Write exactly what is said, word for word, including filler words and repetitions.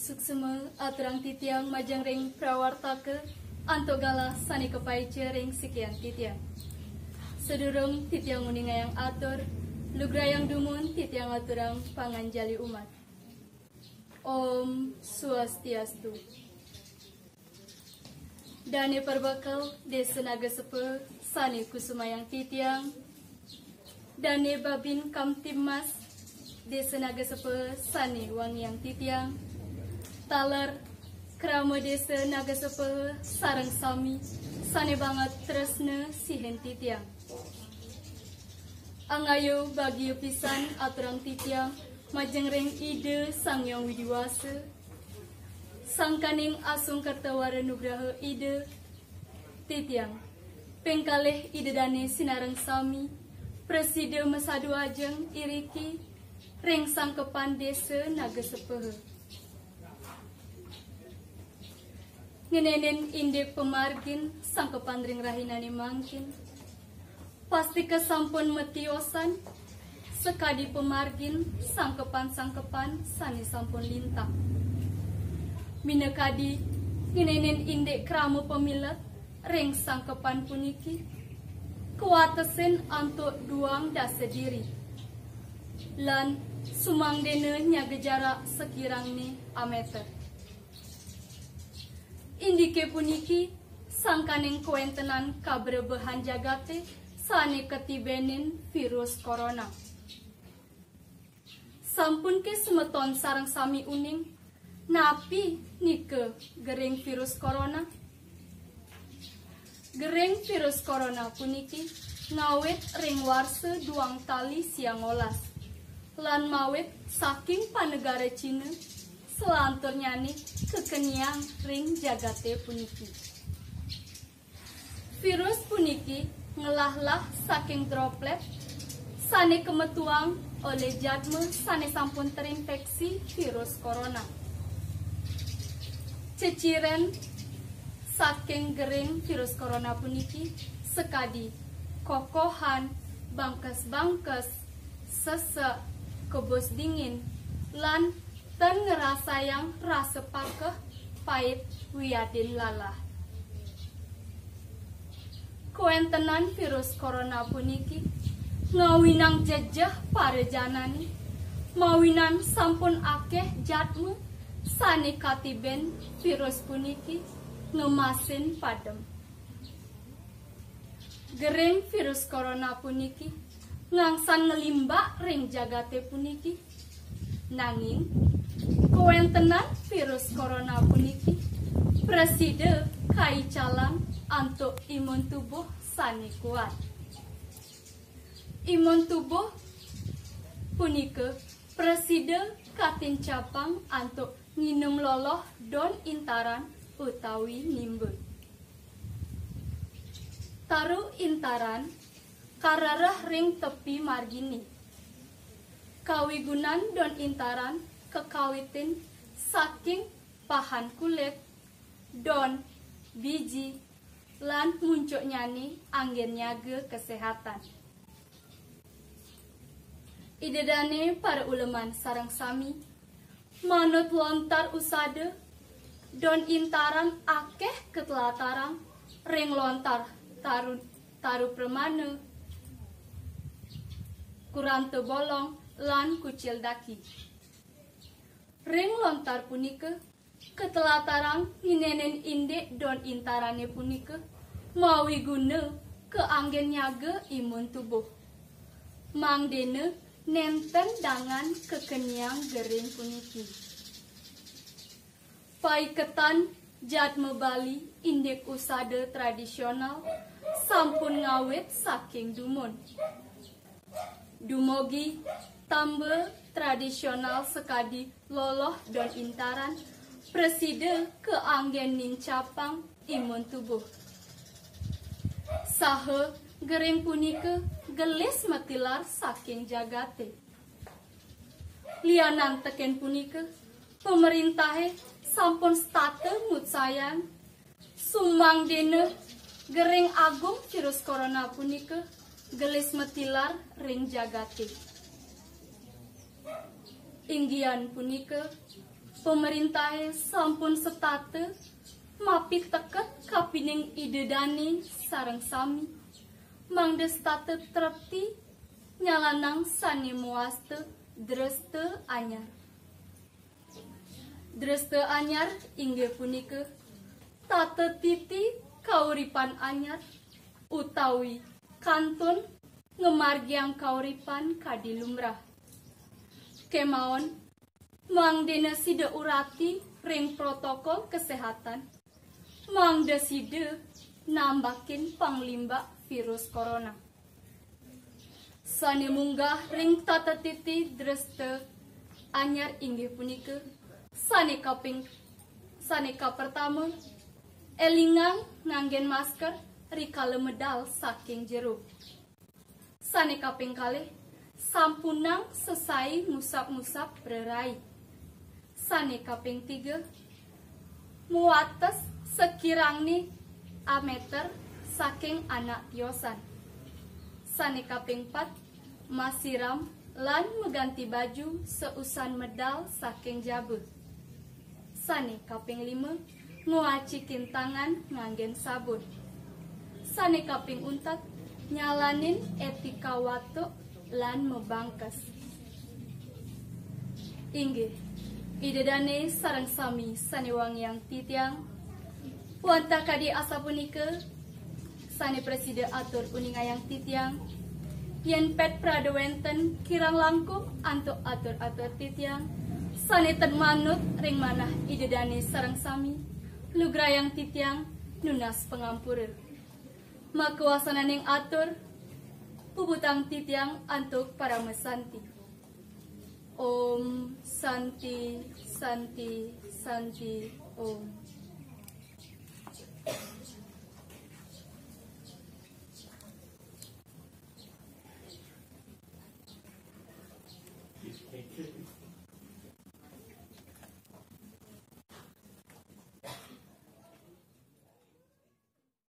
Suksma aturang titiang majeng ring prawartaka antuk galah sane kapaica ring sikian titiang. Sadurung titiang nguningayang atur, lugrayang dumun titiang aturang panganjali umat. Om Swastiastu. Dane Perbekel Desa Nagasepa sane kusumayang titiang, Dane Babin Kamtibmas Desa Nagasepa sane wangiang titiang, taler Krama Desa Nagasepa sareng sami sane banget tresna sihin titiang. Angayuh bagia pisan aturang titiang majeng ring Ida Sang Hyang Widi Wasa, sangkaning asung kerta wara nugraha Ida, titiang ping kalih Ida Dane sinareng sami prasida masadu ajeng iriki ring sangkepan Desa Nagasepaha. Ngenenin indik pamargin sangkepan ring rahinane mangkin, pastika sampun matiosan sakadi pamargin sangkepan-sangkepan sane sampun lintang. Minakadi ngenenin indik krama pamilet ring sangkepan puniki kawatesin antuk duang dasa diri lan sumangdena nyaga jarak sakirangne ameter. Indike puniki sangkaning kawentenan kabrebehan jagate sane katibenin virus corona. Sampun ke semeton sareng sami uning, napi nika gering virus corona? Gering virus corona puniki ngawit ring warsa duang tali siangolas, lan mawit saking panegara Cina, selanturnyane kakeniang ring jagate puniki. Virus puniki ngelah-lah saking droplet sane kametuang olih jadma sane sampun terinfeksi virus corona. Ceciren saking gering virus corona puniki sakadi kokohan, bangkes-bangkes, sesek, kebus dingin, lan tan ngrasayang rasa pakeh, pait, wiadin lalah. Kawentenan virus corona puniki ngawinang jejeh para janane, mawinan sampun akeh jadma sane katiben virus puniki ngemasin padem. Gering virus corona puniki ngangsan nglimbak ring jagate puniki. Nanging, kawentenan virus corona puniki prasida kaicalang antuk imun tubuh sane kuat. Imun tubuh punika prasida katincapang antuk nginum loloh don intaran utawi nimba. Taru intaran karereh ring tepi margine. Kawigunan don intaran kakawitin saking pahan kulit, don, biji, lan muncuknyane anggen nyaga kesehatan. Ida dane para uleman sareng sami, manut lontar usada, don intaran akeh katelatarang ring lontar taru, taru pramana, kuranta bolong, lan kucil daki. Ring lontar punika, katelatarang nginenin indik don intarane punika mawiguna kaanggen nyaga imun tubuh. Mangdena nenten dangan kakeniang gering puniki. Paiketan jadma Bali indik usada tradisional sampun ngawit saking dumun. Dumugi tamba tradisional sakadi loloh don intaran prasida kaanggen nincapang imun tubuh. Saha gering punika gelis matilar saking jagate. Lianan teken punika, pamerintahe sampun setata mutsayang sumangdena gering agung virus corona punika gelis matilar ring jagate. Inggian punika, Pemerintahe sampun setata mapiteket kapining Ida dane sareng sami, mangda setata trepti nyalanang sane mawasta dresta anyar. Dresta anyar inggih punika tata titi kauripan anyar utawi kantun ngamargiang kauripan kadi lumrah. Kemawon, mangdene sida urati ring protokol kesehatan, mangda sida nambakin panglimbak virus corona. Sane munggah ring tata titi dresta anyar inggih punika sane kaping sane kapertama, elingang nganggen masker rikala medal saking jero. Sane kaping kalih, sampunang sesai ngusap-ngusap rerai. Sane kaping tiga, muates sakirangne ameter saking anak tiosan. Sane kaping pat, masiram lan maganti baju sausan medal saking jaba. Sane kaping lima, nguacikin tangan nganggen sabun. Sane kaping untat, nyalanin etika watuk lan mabangkes. Inggih, Ida dane sareng sami sane wangiang titiang. Wantah kadi asapunika, sane prasida atur uningayang titiang, yen pet prada wenten kirang langkung antuk atur-atur titiang, sane ten manut ring manah Ida dane sareng sami, lugrayang titiang nunas pangampura. Makawasananing atur, puputang titiang antuk parama santi. Om Santi, Santi, Santi, Om.